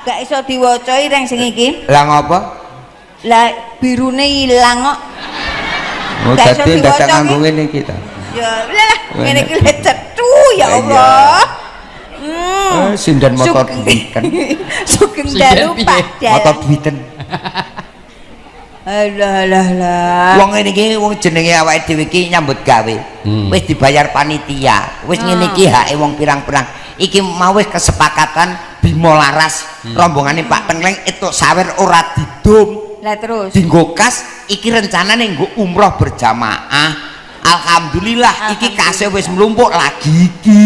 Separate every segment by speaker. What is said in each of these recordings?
Speaker 1: Gak iso diwaca reng sing iki.
Speaker 2: Lah ngopo?
Speaker 1: Lah birune ilang kok.
Speaker 2: Oh,
Speaker 1: Gak iso
Speaker 2: dadi
Speaker 1: diwaca
Speaker 2: dadak
Speaker 1: ki.
Speaker 2: Nganggo ngene iki ta.
Speaker 1: Ya lah, ngene iki lho cetu ya
Speaker 2: Iya.
Speaker 1: Allah.
Speaker 2: Eh, sinden motor duiten.
Speaker 1: Sugeng
Speaker 3: Sinden
Speaker 1: dalu
Speaker 3: piye?
Speaker 1: Pak
Speaker 2: Motor
Speaker 1: Dalang.
Speaker 2: duiten.
Speaker 1: Alah alah alah.
Speaker 2: Wong ngene iki wong jenenge awake dhewe iki nyambut gawe. Wis dibayar panitia. Wis ngene iki hake wong pirang-pirang. Iki mau wis kesepakatan Bimo Laras rombongane Pak Tengkleng itu sawer ora didum.
Speaker 1: Lah terus.
Speaker 2: Dinggo kas iki rencanane nggo umroh berjamaah. Alhamdulillah, iki kase wis mlumpuk lagi iki.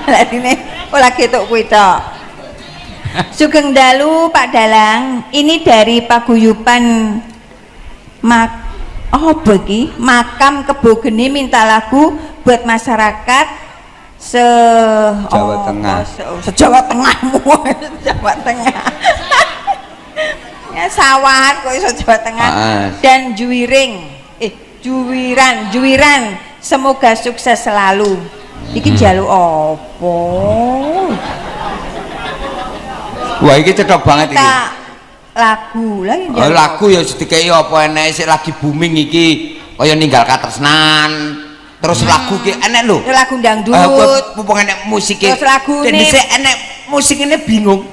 Speaker 1: Lah dine oh lagi tok kuwi tok. Sugeng dalu Pak Dalang, ini dari paguyuban mak oh iki makam Kebogeni minta lagu buat masyarakat se
Speaker 2: Jawa
Speaker 1: oh,
Speaker 2: Tengah.
Speaker 1: Se Jawa Tengahmu, Jawa Tengah. Ya sawahan kok iso Jawa Tengah
Speaker 2: Ah.
Speaker 1: dan Juwiring, eh Juwiran, Juwiran, semoga sukses selalu. Iki jaluk opo?
Speaker 2: Wah, iki cetha banget iki.
Speaker 1: Kita lagu lagi.
Speaker 2: Oh, lagu ya dikei apa enek sik lagi booming iki kaya Ninggal Katresnan. Terus lagu ki enek lho.
Speaker 1: Lagu dangdut.
Speaker 2: Eh, mumpung enek musike.
Speaker 1: Terus lagune-
Speaker 2: Dan dhisik enek musik ini bingung.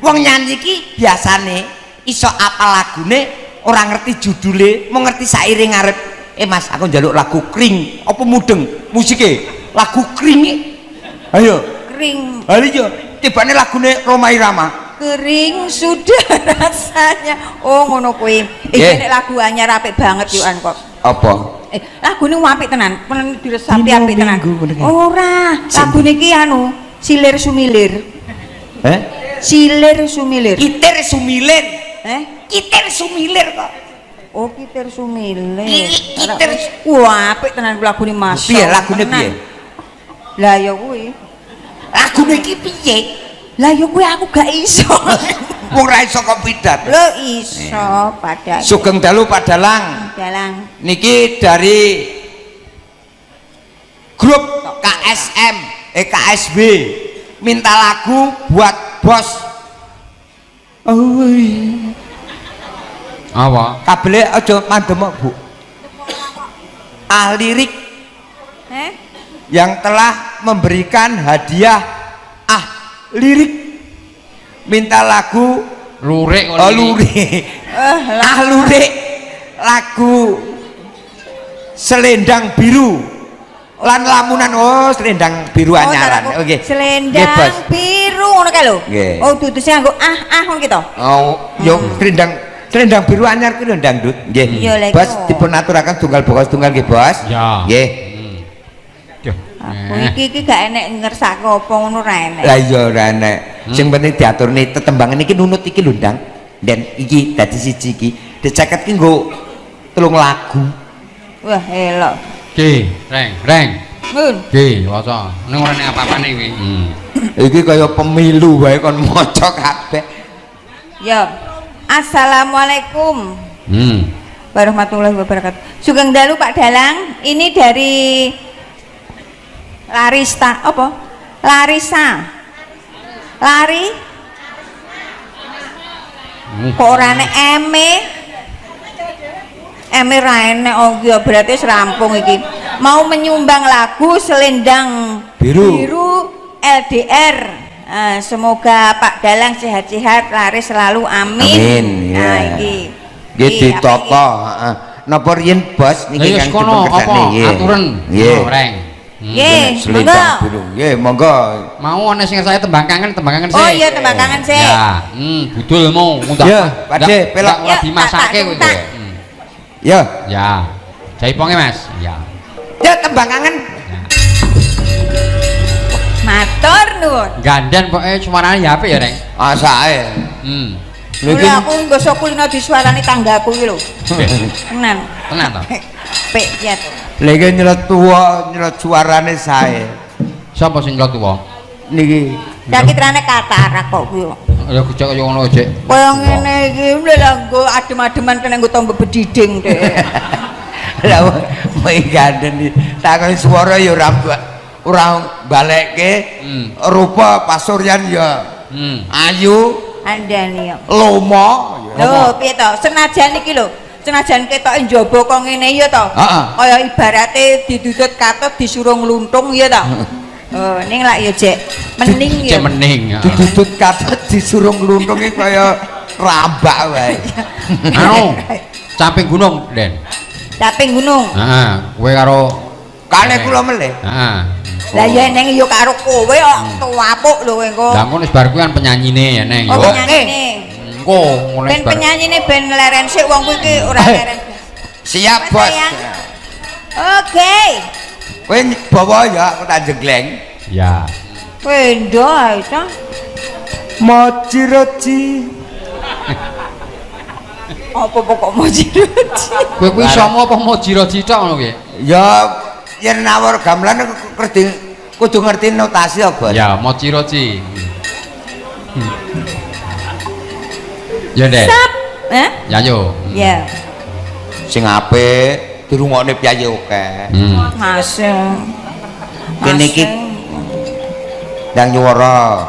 Speaker 2: Wong nyanyi iki biasane iso apal lagune, ora ngerti judule, mau ngerti sairing ngarep. Eh Mas, aku njaluk lagu Kring, apa mudeng musike? Lagu Kring iki. Ayo.
Speaker 1: Kering.
Speaker 2: Ha iya, tibane lagune Rhoma Irama.
Speaker 1: Kering sudah rasanya. Oh, ngono kuwi.
Speaker 2: Nggih.
Speaker 1: Iki nek lagu anyar apik banget yuan kok.
Speaker 2: Apa?
Speaker 1: Eh, lagune apik tenan, tenan diresapi
Speaker 2: Dino
Speaker 1: apik tenan.
Speaker 2: Minggu ngono kae.
Speaker 1: Ora, lagune iki anu, Silir Sumilir.
Speaker 2: Eh?
Speaker 1: Silir Sumilir.
Speaker 2: Kitir sumilir.
Speaker 1: Eh?
Speaker 2: Kitir sumilir kok.
Speaker 1: Oh, Kitir Sumilir.
Speaker 2: Wah,
Speaker 1: Wah, apik tenan lagune, Mas.
Speaker 2: Piye lagune, piye?
Speaker 1: Lah ya kuwi.
Speaker 2: Lagune iki piye?
Speaker 1: Lah ya kuwi aku gak iso.
Speaker 2: Wong ra iso kok pidato.
Speaker 1: Lho iso pada.
Speaker 2: Sugeng dalu Pak Dalang.
Speaker 1: Dalang.
Speaker 2: Niki dari grup KSM eh KSB minta lagu buat bos. Oh iya.
Speaker 3: Apa?
Speaker 2: Kabele aja mandem kok, Bu. Ahli lirik
Speaker 1: Eh?
Speaker 2: yang telah memberikan hadiah ah lirik minta lagu.
Speaker 3: Lurik.
Speaker 2: Oh, lurik.
Speaker 1: Eh, lah.
Speaker 2: Ah lurik, lagu Selendang Biru lan Lamunan. Oh, Selendang Biru
Speaker 1: Oh,
Speaker 2: anyaran.
Speaker 1: cara aku,
Speaker 2: Oke.
Speaker 1: Selendang
Speaker 2: Nggih, Bos.
Speaker 1: biru ngono kae lho.
Speaker 2: Nggih.
Speaker 1: Oh, dudu sing nganggo ah ah ngono ki to.
Speaker 2: Oh, yo selendang Selendang Biru anyar kuwi lho, dangdut. Nggih.
Speaker 1: Iya, lha
Speaker 2: Bos,
Speaker 1: iku.
Speaker 2: Dipun aturaken tunggal baka tunggal nggih, Bos.
Speaker 3: Ya.
Speaker 2: Nggih.
Speaker 3: Duh.
Speaker 1: Aku iki iki gak enek ngersake apa ngono ra enek.
Speaker 2: Lah iya ora enek. Sing penting diaturne tetembangan iki nunut iki lho, Ndang. Dan iki dadi siji iki. Diceket ki nggo telung lagu.
Speaker 1: Wah, elok.
Speaker 3: Ki, reng, reng.
Speaker 1: Mun.
Speaker 3: Ki, waca. Ning ora nek apa-apane kuwi.
Speaker 2: Iki kaya pemilu wae kon maca kabeh.
Speaker 1: Ya. Assalamualaikum warahmatullahi wabarakatuh. Sugeng dalu Pak Dalang, ini dari Larista apa? Larissa. Lari kok ora enek eme? Eme ra enek, oh iya berarti wis rampung iki. Mau menyumbang lagu Selendang
Speaker 2: Biru.
Speaker 1: Biru LDR. Eh, semoga Pak Dalang sehat-sehat, laris selalu, amin.
Speaker 2: Amin, ya.
Speaker 1: Nah, iki.
Speaker 2: Nggih
Speaker 1: Iki,
Speaker 2: ditata, heeh. Napa riyen, Bos,
Speaker 3: Lah
Speaker 2: niki
Speaker 3: ya
Speaker 2: kang
Speaker 3: kono
Speaker 2: dipun
Speaker 3: apa
Speaker 2: kersane nggih.
Speaker 3: aturen.
Speaker 2: Nggih.
Speaker 3: Oh, reng.
Speaker 1: Nggih,
Speaker 2: Selendang
Speaker 1: monggo.
Speaker 2: Biru. Nggih, monggo.
Speaker 3: Mau ana sing ngersake tembang kangen, tembang kangen sik.
Speaker 1: Oh iya, tembang kangen sik.
Speaker 3: Ya, budulmu ngundak.
Speaker 2: Ya, Pak De, pelok.
Speaker 3: Ora
Speaker 1: Ya,
Speaker 3: dimasake
Speaker 1: tak,
Speaker 3: kowe.
Speaker 1: tak.
Speaker 2: Ya.
Speaker 3: Ya. Jaiponge, Mas. Ya.
Speaker 2: Ya tembang kangen.
Speaker 3: Ya.
Speaker 1: Matur nuwun.
Speaker 3: Ganden pokoke suarane ya apik ya, Reng.
Speaker 2: Ah sae. Niki
Speaker 1: Lha aku nggosok kulino disuarani tanggaku iki lho. Tenan.
Speaker 3: Tenan to?
Speaker 1: Pek ya to.
Speaker 2: Lha iki nyelet tuwa, nyelet suarane sae.
Speaker 3: Sapa sing nyelot tuwa?
Speaker 2: Niki.
Speaker 1: Saiki trane katarak kok kuwi.
Speaker 3: Ya gejek kaya ngono jek.
Speaker 1: Kaya ngene iki lho lah nggo adem-ademan kena nggo tombo bediding dek.
Speaker 2: Lah mau ganden iki. Takon swara ya ora ora balekke. Rupa pasuryan ya Ayu,
Speaker 1: Andani yo.
Speaker 2: Lomo.
Speaker 1: Lho, piye to? Senajan iki lho, senajan ketoke njaba kok ngene ya to.
Speaker 2: Heeh.
Speaker 1: Kaya ibarate didudut katut disuruh ngluntung ya to. Oh, ning lak ya jek mening ya.
Speaker 3: Jek mening.
Speaker 2: Didudut katut disuruh ngluntung iki kaya rambak wae.
Speaker 3: Anu, Caping Gunung, Den.
Speaker 1: Caping Gunung.
Speaker 3: Heeh, kowe karo
Speaker 2: Kale kula melih.
Speaker 3: Heeh.
Speaker 1: Lah ya neng ya karo kowe kok tuapuk lho kowe engko.
Speaker 3: Lah ngono wis bar kuwi kan penyanyine ya neng.
Speaker 1: Oh,
Speaker 3: Yo.
Speaker 1: penyanyine.
Speaker 3: Engko ngono
Speaker 1: Ben
Speaker 3: wis bar.
Speaker 1: penyanyine ben leren sik wong kuwi iki ora leren.
Speaker 2: Siap,
Speaker 1: Mas
Speaker 2: Bos.
Speaker 1: sayang. Oke.
Speaker 2: Kowe bawa ya aku tak jegleng.
Speaker 3: Ya.
Speaker 1: Kowe ndo ae ta.
Speaker 2: Moji-roji.
Speaker 1: Apa pokok moji-roji?
Speaker 3: Kowe kuwi iso apa moji-roji tok ngono kuwi?
Speaker 2: Ya yen nawar gamelan ngerti kudu ngerti notasi ya, Bos.
Speaker 3: Ya, moji-roji. Ya, Den.
Speaker 1: Sap. Hah?
Speaker 3: Ya yo.
Speaker 1: Ya.
Speaker 2: Sing apik dirungokne piyayi akeh.
Speaker 1: Mas.
Speaker 2: Kene iki ndang nyuwara.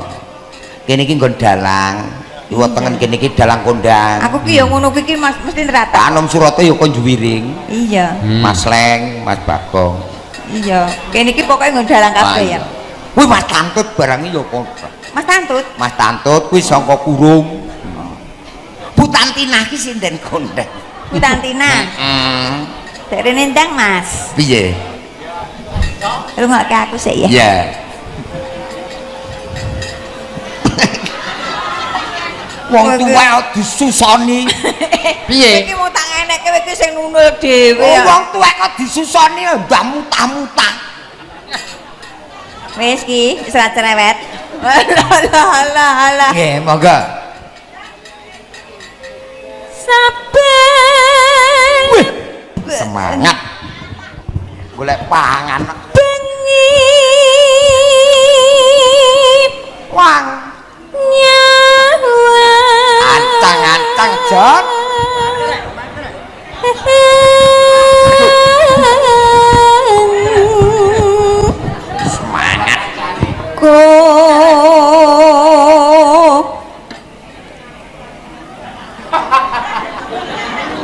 Speaker 2: Kene iki nggon dalang. Kiwa tengen kene iki dalang kondang.
Speaker 1: Aku ki ya ngono kuwi ki Mas mesti nratap.
Speaker 2: Pak Anom Surata ya kon juwiring.
Speaker 1: Iya.
Speaker 2: Mas Leng, Mas Bagong.
Speaker 1: Iya. Kene iki pokoke nggon dalang kabeh ya.
Speaker 2: Kuwi Mas Tantut barang ya kon.
Speaker 1: Mas Tantut.
Speaker 2: Mas Tantut kuwi sangka kurung. Bu Tantina ki sinden kondang.
Speaker 1: Bu Tantina.
Speaker 2: Heeh.
Speaker 1: Dek rene ndang Mas.
Speaker 2: Piye?
Speaker 1: Rungokke aku sik ya.
Speaker 2: Iya. Wong tuwa disusoni.
Speaker 3: Piye?
Speaker 1: Iki mau tak ngenekke kowe iki sing nunul dhewe.
Speaker 2: Oh, wong tuwek kok disusoni ndak mutah-mutah.
Speaker 1: Wis ki, wis ora cerewet. Alah alah alah.
Speaker 2: Nggih, monggo.
Speaker 1: Saben.
Speaker 2: Wih, semangat. Golek pangan.
Speaker 1: Bengi.
Speaker 2: Wang.
Speaker 1: Nyawa.
Speaker 2: Ancang-ancang, Jok. Semangat.
Speaker 1: Ko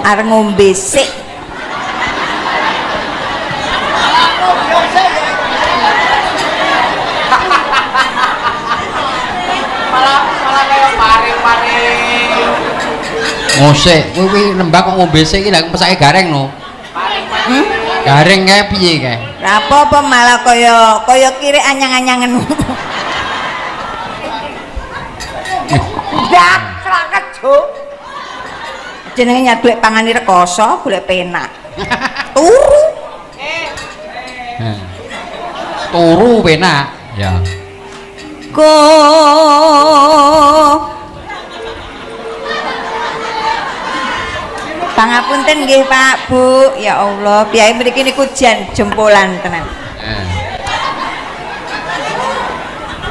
Speaker 1: arep ngombe sik.
Speaker 3: Ngosek, kowe kuwi nembang kok ngombe sik iki lha mesake gareng no. Gareng kae piye kae?
Speaker 1: Ra apa-apa malah kaya kaya kirik anyang-anyangen.
Speaker 2: Ndak sraket, Jo.
Speaker 1: Jenenge nyadlek pangane rekoso, golek penak. Turu.
Speaker 3: Turu penak. Ya.
Speaker 1: Ko Pangapunten nggih Pak Bu, ya Allah, piyai mriki niku jan jempolan tenan.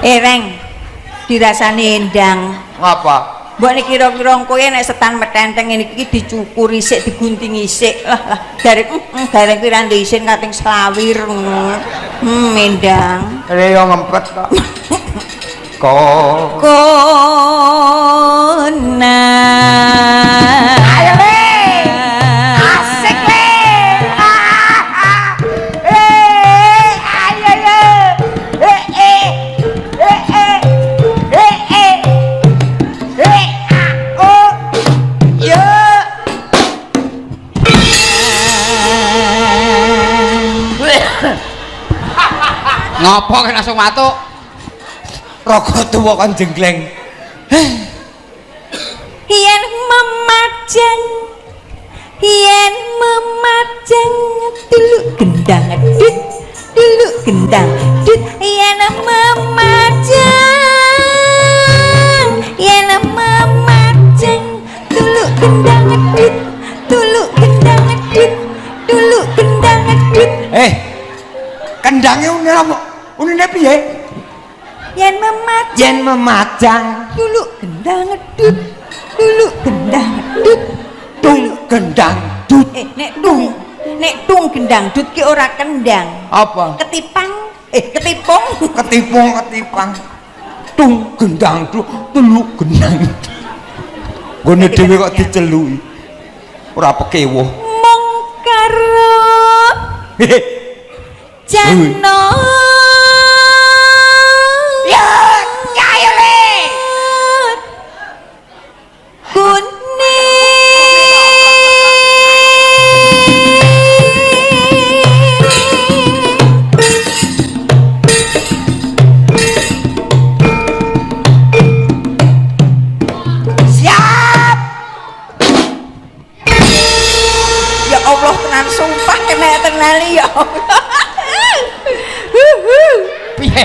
Speaker 1: Reng, dirasani endang.
Speaker 2: Ngapa?
Speaker 1: Mbok nek kira-kira kowe nek setan metenteng ngene iki dicukuri sik, diguntingi sik. Lah lah, gareng gareng kuwi ra ndek isin kating selawir ngono. Endang.
Speaker 2: Kene yo ngempet kok. Ko
Speaker 1: Kona.
Speaker 2: Ayo le. Asik le. Ayo yo. A O yo.
Speaker 3: Ngopo kok langsung matuk?
Speaker 2: Roko tuwa kon jenggleng.
Speaker 1: Yen memajang, yen memajang dulu gendang dut, dulu gendang dut. Yen memajang, yen memajang dulu gendang dut, dulu gendang dut, dulu gendang dut.
Speaker 2: Kendange unine apa? Unine piye?
Speaker 1: Yen memajang,
Speaker 2: Yen memajang
Speaker 1: dulu gendang dut, dulu gendang dut,
Speaker 2: tung gendang dut.
Speaker 1: Nek tung, nek tung gendang dut ki ora kendang.
Speaker 2: Apa?
Speaker 1: Ketipang, ketipung.
Speaker 2: Ketipung, ketipang. Tung gendang tung telu gendang. Nggone dhewe kok diceluki. Ora pekewuh.
Speaker 1: Mung karo jano.
Speaker 2: Ya, ayo le.
Speaker 1: Kuning.
Speaker 2: Siap.
Speaker 1: Ya Allah tenan sumpah kena tenan ya Allah.
Speaker 3: Piye?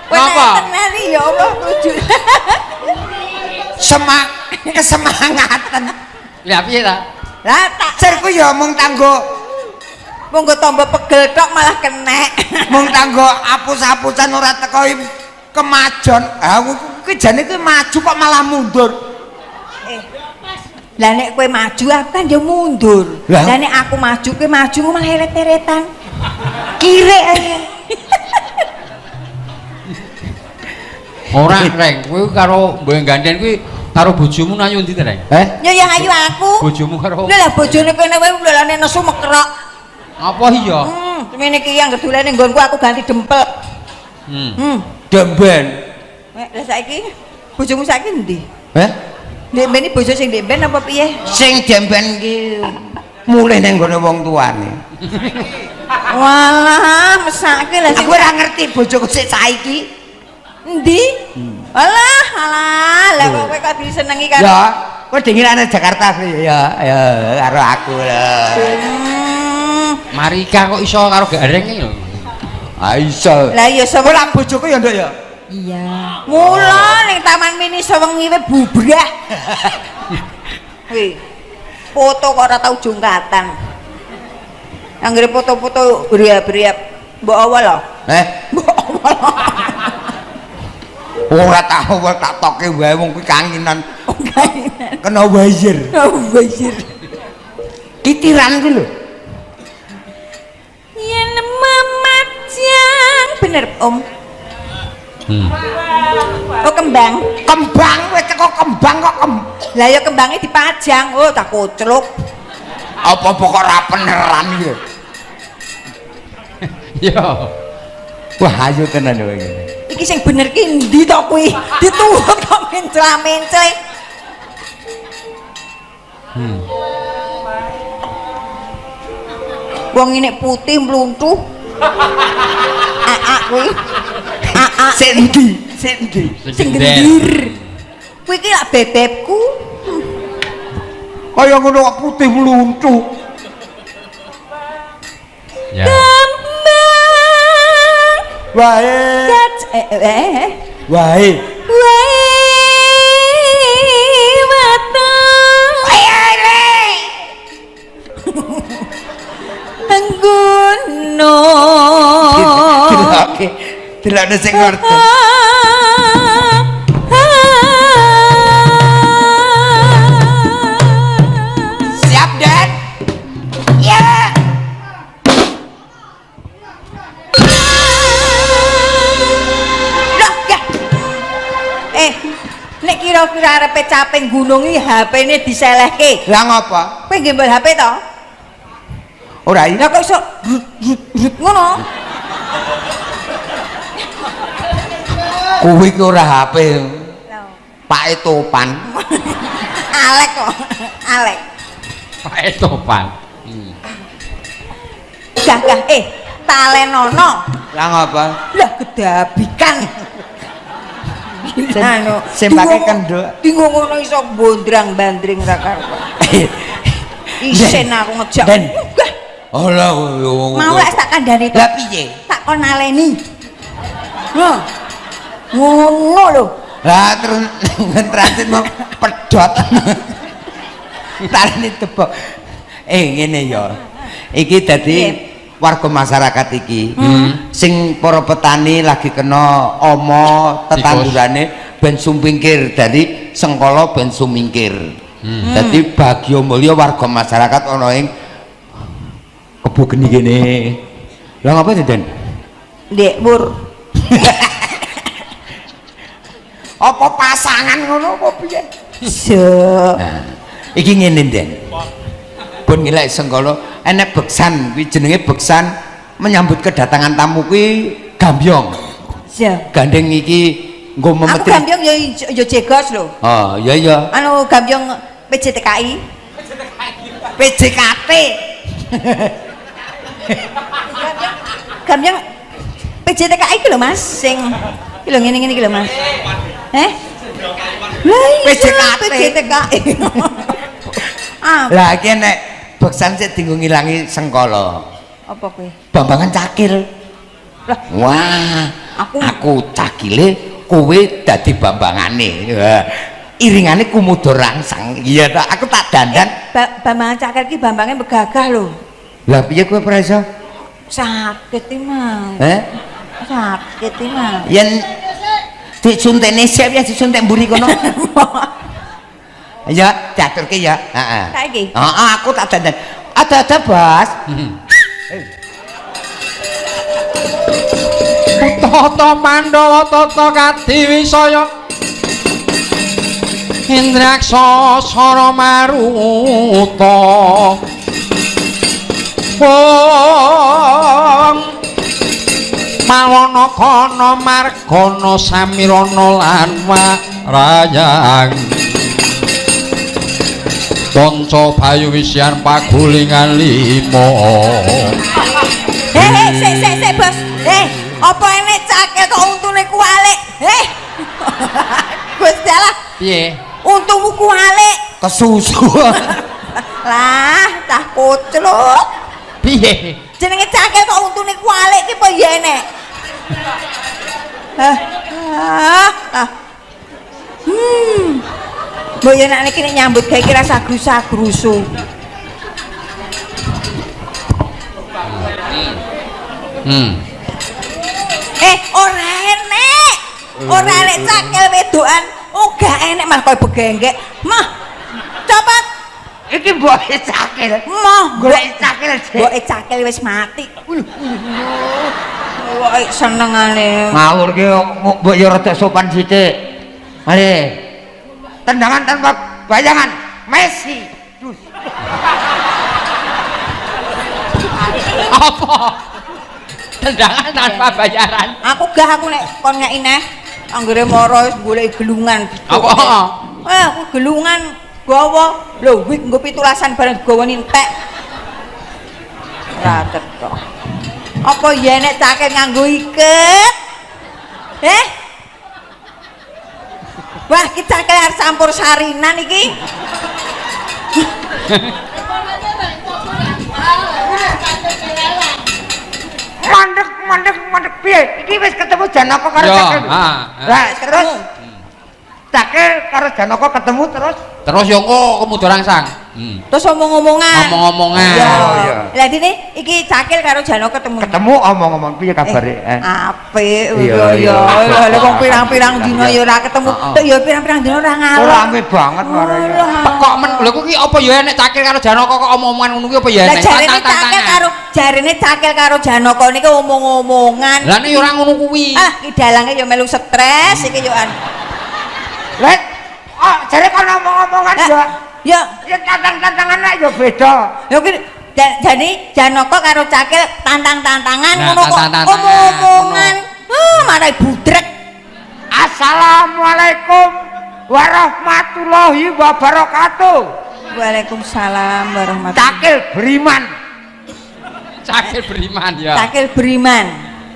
Speaker 1: Kena
Speaker 3: Apa?
Speaker 1: tenan ya Allah tujuh.
Speaker 2: Semak kesemangatan.
Speaker 3: Lah piye ta?
Speaker 1: Lah tak
Speaker 2: Sirku ya mung tanggo
Speaker 1: monggo tombo pegel tok malah kenek.
Speaker 2: mung tanggo apus-apusan ora teko kemajon. Ah kuwi jane kuwi maju kok malah mundur.
Speaker 1: Lah nek kowe maju aku kan ya mundur.
Speaker 2: Lah?
Speaker 1: Lah nek aku maju kowe maju malah eret-eretan.
Speaker 2: Kirek ae.
Speaker 3: Ora, Reng. Kowe karo mbok ganden kuwi karo bojomu ayu ndi ta, Reng?
Speaker 2: Eh?
Speaker 1: Ya ya ayu aku.
Speaker 3: Bojomu karo
Speaker 1: Lah lah bojone kene wae ulane nesu mekrok.
Speaker 3: apa iya?
Speaker 1: Semene iki yang gedulane nggonku aku ganti dempel.
Speaker 2: Demben.
Speaker 1: Lah saiki bojomu saiki endi?
Speaker 2: Eh?
Speaker 1: Ndek ben iki bojo sing ndek ben apa piye?
Speaker 2: Sing demben ki mulih ning nggone wong tuane.
Speaker 1: Walah, mesake lah sing
Speaker 2: Aku ora ngerti bojoku sik saiki.
Speaker 1: Endi? Alah, alah, lah kok kowe kok disenengi karo
Speaker 2: Ya, kowe dingin Jakarta ya, ya karo aku lho.
Speaker 3: Marika kok iso karo gareng iki lho.
Speaker 2: Ah iso.
Speaker 1: Lah iya
Speaker 2: Kowe
Speaker 1: sapa
Speaker 2: lak bojoku ya, Nduk ya?
Speaker 1: Iya. Mula ning Taman Mini sewengi we bubrah. Wih. Foto kok ora tau jungkatan. Anggere foto-foto beriap-beriap mbok awal lho.
Speaker 2: Eh,
Speaker 1: Mbok awal.
Speaker 2: ora tau tak toke wae wong kuwi kanginan. Kena wire.
Speaker 1: Oh, wajir.
Speaker 2: Titiran kuwi lho.
Speaker 1: Yen memajang bener Om. Oh kembang.
Speaker 2: Kembang kowe teko kembang kok kem.
Speaker 1: Lah ya kembangnya dipajang. Oh tak kocluk.
Speaker 2: Apa-apa kok ora beneran iki.
Speaker 3: Yo.
Speaker 2: Wah, ayo tenan kowe iki.
Speaker 1: Iki sing bener ki endi to kuwi? Dituwuk kok mencla-mencle. Wong ini putih mluntuh. Aa kuwi. Aa
Speaker 2: Sik endi? Sik endi?
Speaker 1: sing gendir. Kuwi ki lak bebebku.
Speaker 2: Kaya ngono kok putih mluntuh.
Speaker 3: Ya.
Speaker 1: Kembang.
Speaker 2: Wae. Wae.
Speaker 1: Wae watang. Angguno.
Speaker 2: Delok. Delokne sing ngerti. Siap, Den. Ya.
Speaker 1: Lah, ya. Nek kira-kira arepe caping gunung iki HP-ne diselehke.
Speaker 2: Lah ngapa?
Speaker 1: Kowe gembel HP to?
Speaker 2: Ora iki.
Speaker 1: Lah kok iso ngono?
Speaker 2: Kuwi ki ora HP. Pake topan.
Speaker 1: Alek kok. Alek.
Speaker 3: Pake topan.
Speaker 1: Gah gah talenono.
Speaker 2: Lah ngapa?
Speaker 1: Lah gedabikan. Anu,
Speaker 2: Sing pake kenduk.
Speaker 1: Dinggo ngono iso bondrang-bandring ra karuan. Isin aku ngejak.
Speaker 2: Den.
Speaker 1: Gah,
Speaker 2: Alah
Speaker 1: mau lek tak kandhani to.
Speaker 2: Lah piye?
Speaker 1: Tak kon naleni. Loh. Ngono lho.
Speaker 2: Lah terus transit mau pedhot. Tarene tebok. Ngene ya. Iki dadi warga masyarakat iki sing para petani lagi kena ama tetandurane ben sumingkir dari sengkala ben sumingkir. Dadi bagya mulya warga masyarakat ana ing kebo geni kene. Lah ngapa Den?
Speaker 1: Ndek mur.
Speaker 2: Apa pasangan ngono apa piye?
Speaker 1: Nah,
Speaker 2: iki ngene, Den. Pun ngelek sengkala enek beksan kuwi jenenge beksan menyambut kedatangan tamu kuwi gambyong.
Speaker 1: Iya.
Speaker 2: Gandeng iki nggo
Speaker 1: Aku
Speaker 2: memetri.
Speaker 1: gambyong ya ya jegos lho.
Speaker 2: Oh, iya iya.
Speaker 1: Anu gambyong PJTKI.
Speaker 2: PJKT.
Speaker 1: Gambyong PJTKI iki lho Mas, sing iki lho ngene-ngene iki lho Mas. Eh? Lah iya,
Speaker 2: PJKT.
Speaker 1: PJTKI. Ah,
Speaker 2: Lah iki enek beksan sik dienggo ngilangi sengkala.
Speaker 1: apa kowe?
Speaker 2: Bambangan cakil.
Speaker 1: Lah.
Speaker 2: Wah,
Speaker 1: Aku-
Speaker 2: cakile kowe dadi bambangane. Wah, iringane kumuda rangsang. Iya ta, aku tak dandan.
Speaker 1: Bambangan cakil iki bambange begagah lho.
Speaker 2: Lah piye kowe ora iso?
Speaker 1: Sakit iki Mas.
Speaker 2: Eh?
Speaker 1: Sakit iki Mas.
Speaker 2: Yen disuntene siap ya disuntik mburi kono. Ya, diaturke ya. Heeh.
Speaker 1: Saiki?
Speaker 2: Heeh, aku tak dandan. Ada-ada, Bas.
Speaker 3: Tata Pandhawa tata kadiwisaya Indraksa sara maruta Wong Mawana kana margana samirana lan warayang Panca bayu wisian pagulingan lima.
Speaker 1: Hei, sik sik sik, Bos. Apa enek cakil kok untune kualik? Gusti Allah,
Speaker 3: Piye?
Speaker 1: untumu kualik.
Speaker 2: Kesusu.
Speaker 1: Lah, cah kocluk.
Speaker 3: Piye?
Speaker 1: Jenenge cakil kok untune kualik ki apa ya enek? Hah. Ah. Mbok ya nek niki nek nyambut gawe ki rasa grusa-grusu. Ora enek. Ora enek cakil wedokan. Oh, gak enek malah koyo begenggek. Mah. Copot.
Speaker 2: Iki mboke cakil.
Speaker 1: Mah,
Speaker 2: Golek cakil.
Speaker 1: Mboke cakil wis mati. Wah, senengane.
Speaker 2: Ngawur ki mbok ya rada sopan sithik. Mari. Tendangan tanpa bayangan. Messi. Dus.
Speaker 3: Apa? Tendangan tanpa bayaran.
Speaker 1: Aku gak, aku nek kon ngeki neh anggere mara wis golek gelungan.
Speaker 3: Apa?
Speaker 1: Aku gelungan gawa. Lho, wit nggo 17 bareng digawani entek. Ora cetha. Apa ya nek cakil nganggo iket? Eh? Wah, ki cakil arep campur sarinan iki.
Speaker 2: Mandek mandek mandek piye? Iki wis ketemu Janaka karo Cakil. Lah terus Cakil karo Janaka ketemu terus.
Speaker 3: Terus yo engko kemudo rangsang.
Speaker 1: Terus omong-omongan.
Speaker 3: Omong-omongan.
Speaker 1: Iya.
Speaker 2: Oh, iya.
Speaker 1: Lah dene iki Cakil karo Janaka ketemu.
Speaker 2: Ketemu omong-omong piye kabare?
Speaker 1: Apik.
Speaker 2: Iya,
Speaker 1: Iya,
Speaker 2: iya.
Speaker 1: Lah wong pirang-pirang dina ya ora ketemu. Ya pirang-pirang dina ora ngalor.
Speaker 2: Rame banget marane.
Speaker 3: Tekok men. Lha kok iki apa ya enek Cakil karo Janaka kok omong-omongan ngono kuwi apa ya
Speaker 1: Lah
Speaker 3: enek?
Speaker 1: jarene Cakil karo jarene Cakil karo Janaka niki omong-omongan.
Speaker 3: Lah nek ya ora ngono kuwi.
Speaker 1: Ah, iki dalange ya melu stres iki yo an.
Speaker 2: Lah, oh, jare kon omong-omongan ya.
Speaker 1: Ya,
Speaker 2: Ya tantang-tantangan nek ya beda.
Speaker 1: ya kuwi jadi Janaka karo Cakil tantang-tantangan
Speaker 3: Nah,
Speaker 1: ngono kok omong-omongan. Marai budrek.
Speaker 2: Assalamualaikum warahmatullahi wabarakatuh.
Speaker 1: Waalaikumsalam warahmatullahi.
Speaker 2: Cakil beriman.
Speaker 3: Cakil beriman ya.
Speaker 1: Cakil beriman.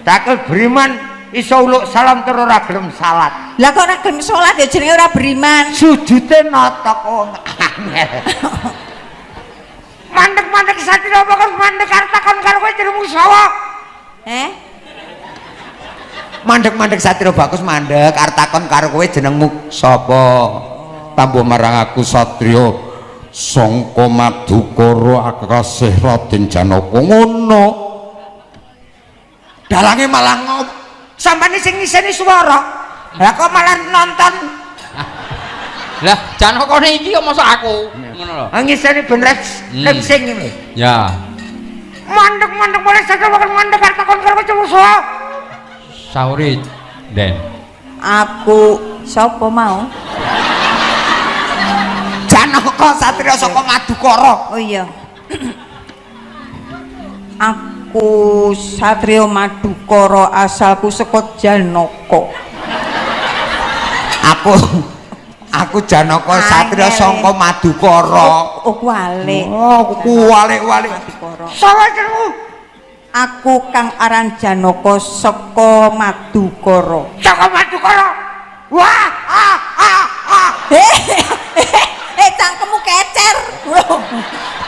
Speaker 2: Cakil beriman iso uluk salam terus ora gelem salat.
Speaker 1: Lah kok ora gelem salat ya jenenge ora beriman.
Speaker 2: Sujute notok wong angel. Mandek-mandek satria apa kon mandek arep takon karo kowe jenengmu sapa?
Speaker 1: Eh?
Speaker 2: Mandek-mandek satria bagus mandek arep takon karo kowe jenengmu sapa?
Speaker 4: Tambo marang aku satriya sangka Madukara akasih Raden Janaka ngono.
Speaker 2: Dalange malah ngop. Sampane sing ngiseni swara. Lah kok malah nonton?
Speaker 3: Lah Janakane iki kok mosok aku ngono lho.
Speaker 2: Ngiseni ben lip sing ngene.
Speaker 3: Ya.
Speaker 2: Mandek-mandek boleh satria bakal mandek arep takon karo kowe jenengmu sapa?
Speaker 3: Sauri, Den.
Speaker 1: Aku Sopo mau?
Speaker 2: Janaka satriya saka Madukara.
Speaker 1: Oh iya. Aku satriya Madukara asalku saka Janaka.
Speaker 2: Aku Janaka satriya saka Madukara.
Speaker 1: Oh, kuwalik.
Speaker 2: Oh, kuwalik-walik.
Speaker 1: Madukara.
Speaker 2: Salah jenengmu.
Speaker 1: Aku kang aran Janaka saka Madukara.
Speaker 2: Saka Madukara. Wah, ah ah ah.
Speaker 1: Cangkemmu kecer.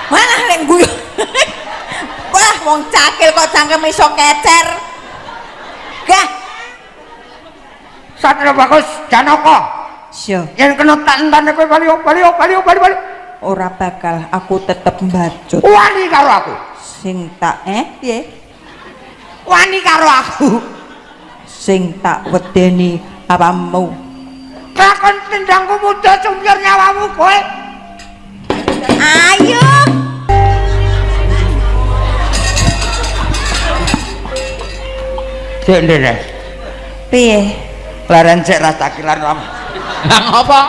Speaker 1: Malah nek guyu. Wah, wong cakil kok cangkem iso kecer. Gah.
Speaker 2: Satria bagus Janaka.
Speaker 1: Syo.
Speaker 2: Yen kena tak entane kowe bali bali bali bali bali.
Speaker 1: Ora bakal, aku tetep mbacut.
Speaker 2: Wani karo aku.
Speaker 1: Sing tak piye?
Speaker 2: Wani karo aku.
Speaker 1: Sing tak wedeni apamu.
Speaker 2: Lakon tendangku muda sumber nyawamu kowe.
Speaker 1: Ayo.
Speaker 2: Sik ndene.
Speaker 1: Piye?
Speaker 2: Leren sik ra takilan lama.
Speaker 3: Lah ngopo?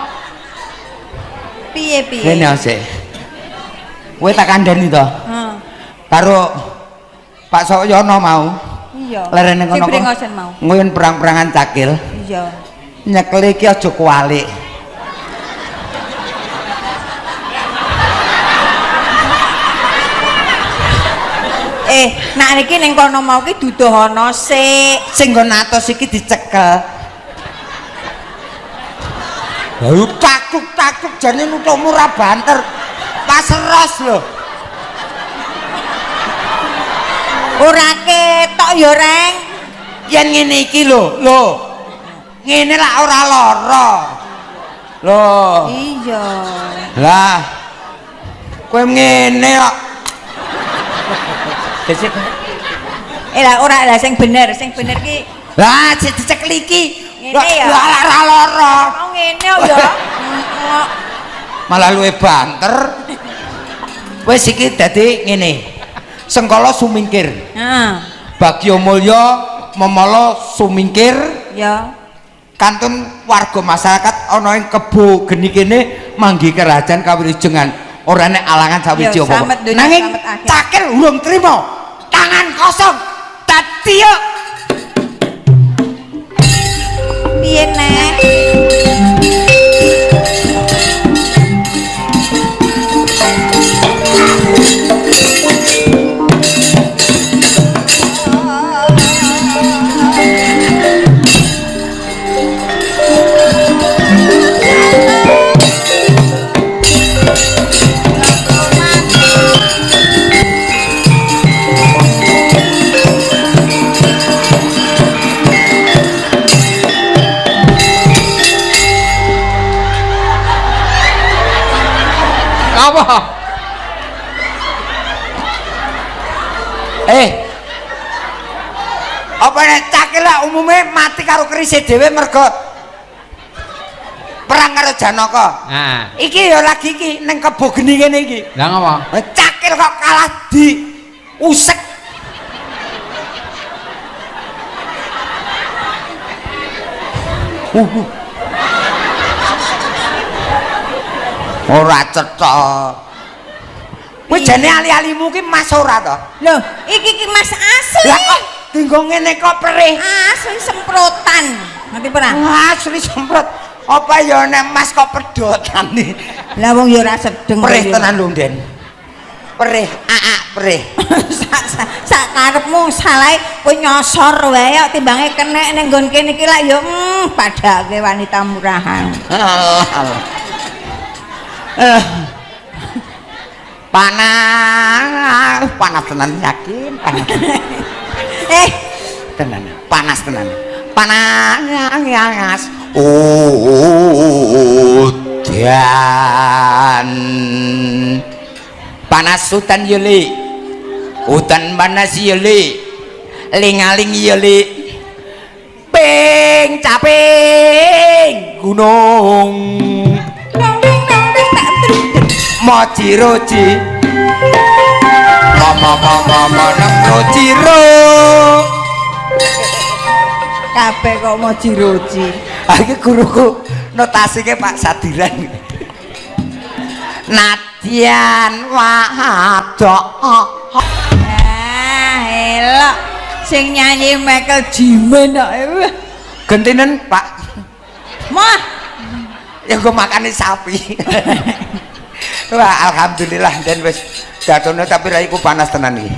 Speaker 1: Piye piye?
Speaker 2: Rene sik. Kowe tak kandhani to?
Speaker 1: Heeh.
Speaker 2: Karo Pak Soyono mau.
Speaker 1: Iya.
Speaker 2: Lerene kono.
Speaker 1: Sing mau.
Speaker 2: Nguyun perang-perangan cakil.
Speaker 1: Iya.
Speaker 2: Nyekeli iki aja kuwalik.
Speaker 1: Nak niki ning kono mau ki duduhana sik.
Speaker 2: Sing nggon atos iki dicekel. Lha takuk-takuk jane nutukmu ora banter. Pas ros lho.
Speaker 1: Ora ketok ya, Reng.
Speaker 2: Yen ngene iki lho, lho. Ngene lak ora lara. Lho.
Speaker 1: Iya.
Speaker 2: Lah. Kowe ngene kok. Dhisik.
Speaker 1: Lah ora lah sing bener ki.
Speaker 2: Lah sik dicekel iki.
Speaker 1: Ngene ya.
Speaker 2: Lah ora lara.
Speaker 1: Oh ngene ya.
Speaker 2: Malah luwe banter. Wis iki dadi ngene. Sengkala sumingkir.
Speaker 1: Heeh.
Speaker 2: Bagya Mulya memala sumingkir.
Speaker 1: Ya.
Speaker 2: Kantun warga masyarakat ana ing kebo geni kene manggi kerajaan kawilujengan. Ora nek alangan sawiji apa-apa. Nanging cakil urung trima. Tangan kosong. Dadi yo.
Speaker 1: Piye neh?
Speaker 3: Apa?
Speaker 2: Apa nek cakil lah umume mati karo kerise dhewe mergo perang karo Janaka.
Speaker 3: Heeh.
Speaker 2: Iki ya lagi iki ning kebo geni kene iki.
Speaker 3: Lah ngopo?
Speaker 2: Cakil kok kalah di usek. Ora cetha. Kowe jane ali-alimu ki mas ora to?
Speaker 1: Lho, iki ki mas asli.
Speaker 2: Lah kok dinggo ngene kok perih?
Speaker 1: Asli semprotan. Ngerti ora?
Speaker 2: Asli semprot. Apa ya nek mas kok pedotan iki?
Speaker 1: Lah wong ya ora sedeng.
Speaker 2: Perih tenan lho, Den. Perih, aa perih.
Speaker 1: Sak karepmu salahe kowe nyosor wae kok timbange kenek ning nggon kene iki lak ya padake wanita murahan.
Speaker 2: Panas, panas tenan yakin, panas. Tenan, panas tenan. Panas. Udan. Panas udan yo Li. Udan panas yo Li. Ling-aling yo Li. Ping caping gunung. Moji roji mama mama mama roji ro
Speaker 1: kabeh kok moji roji.
Speaker 2: Iki guruku Notasike Pak Sadiran. Nadyan wadok.
Speaker 1: Ah, elok. Sing nyanyi Michael Jimen kok.
Speaker 2: Gentinen, Pak.
Speaker 1: Mah,
Speaker 2: Ya gue makane sapi. Wah, alhamdulillah dan wis datono, tapi raiku panas tenan iki.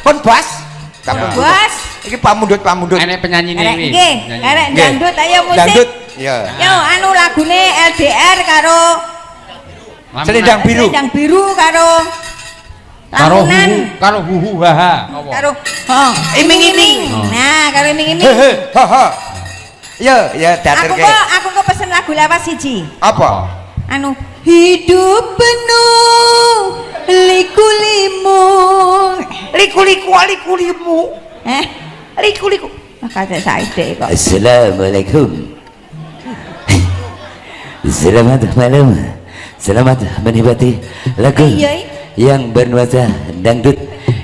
Speaker 2: Pun bas.
Speaker 3: Ya.
Speaker 1: Bos.
Speaker 2: Iki pamundhut-pamundhut.
Speaker 3: Enek penyanyi
Speaker 1: Arek
Speaker 3: iki.
Speaker 1: nggih, arek dangdut, ayo musik.
Speaker 2: Dangdut. Ya.
Speaker 1: Yo anu lagune LDR karo
Speaker 2: Selendang biru.
Speaker 1: Selendang biru karo
Speaker 3: Karo
Speaker 1: Lamunan.
Speaker 3: huhu, karo huhu haha. Apa?
Speaker 1: Karo oh,
Speaker 2: Iming-iming.
Speaker 3: Oh.
Speaker 1: Nah, karo iming-iming.
Speaker 2: Hehe, ha ha. Ya, ya
Speaker 1: Aku
Speaker 2: diaturke.
Speaker 1: Kok pesen lagu lawas siji.
Speaker 2: Apa?
Speaker 1: Anu hidup penuh liku-limu.
Speaker 2: Liku-liku liku-limu.
Speaker 1: Eh,
Speaker 2: Liku-liku.
Speaker 1: Makanya saide kok.
Speaker 5: Assalamualaikum. Selamat malam. Selamat menikmati lagu
Speaker 1: Iya,
Speaker 5: yang bernuansa dangdut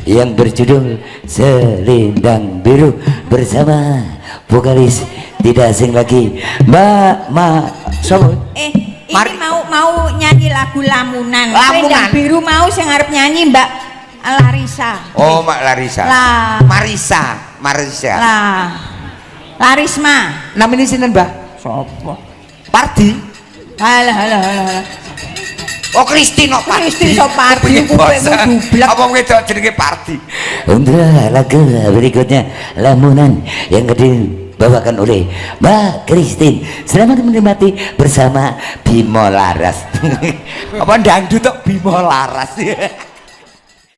Speaker 5: yang berjudul Selendang Biru bersama vokalis tidak asing lagi, Mbak Ma Sopo?
Speaker 1: Eh, ini mau mau nyanyi lagu Lamunan.
Speaker 2: Lamunan.
Speaker 1: Selendang Biru mau sing arep nyanyi Mbak Larissa.
Speaker 2: Oh, Mak Larissa.
Speaker 1: Lah.
Speaker 2: Marisa, Marisa.
Speaker 1: Lah. Larisma.
Speaker 2: Namanya sinten, Mbah?
Speaker 1: Sopo?
Speaker 2: Pardi.
Speaker 1: Halah halah halah halah.
Speaker 2: Oh, Kristin kok Pardi.
Speaker 1: Kristin kok Pardi,
Speaker 2: Piye
Speaker 1: kupingmu
Speaker 2: basa?
Speaker 1: dublek.
Speaker 2: Apa wedok jenenge Pardi?
Speaker 5: Untuk lagu berikutnya, Lamunan, yang dibawakan oleh Mbak Christine. Selamat menikmati bersama Bimo Laras.
Speaker 2: Apa dangdut kok Bimo Laras?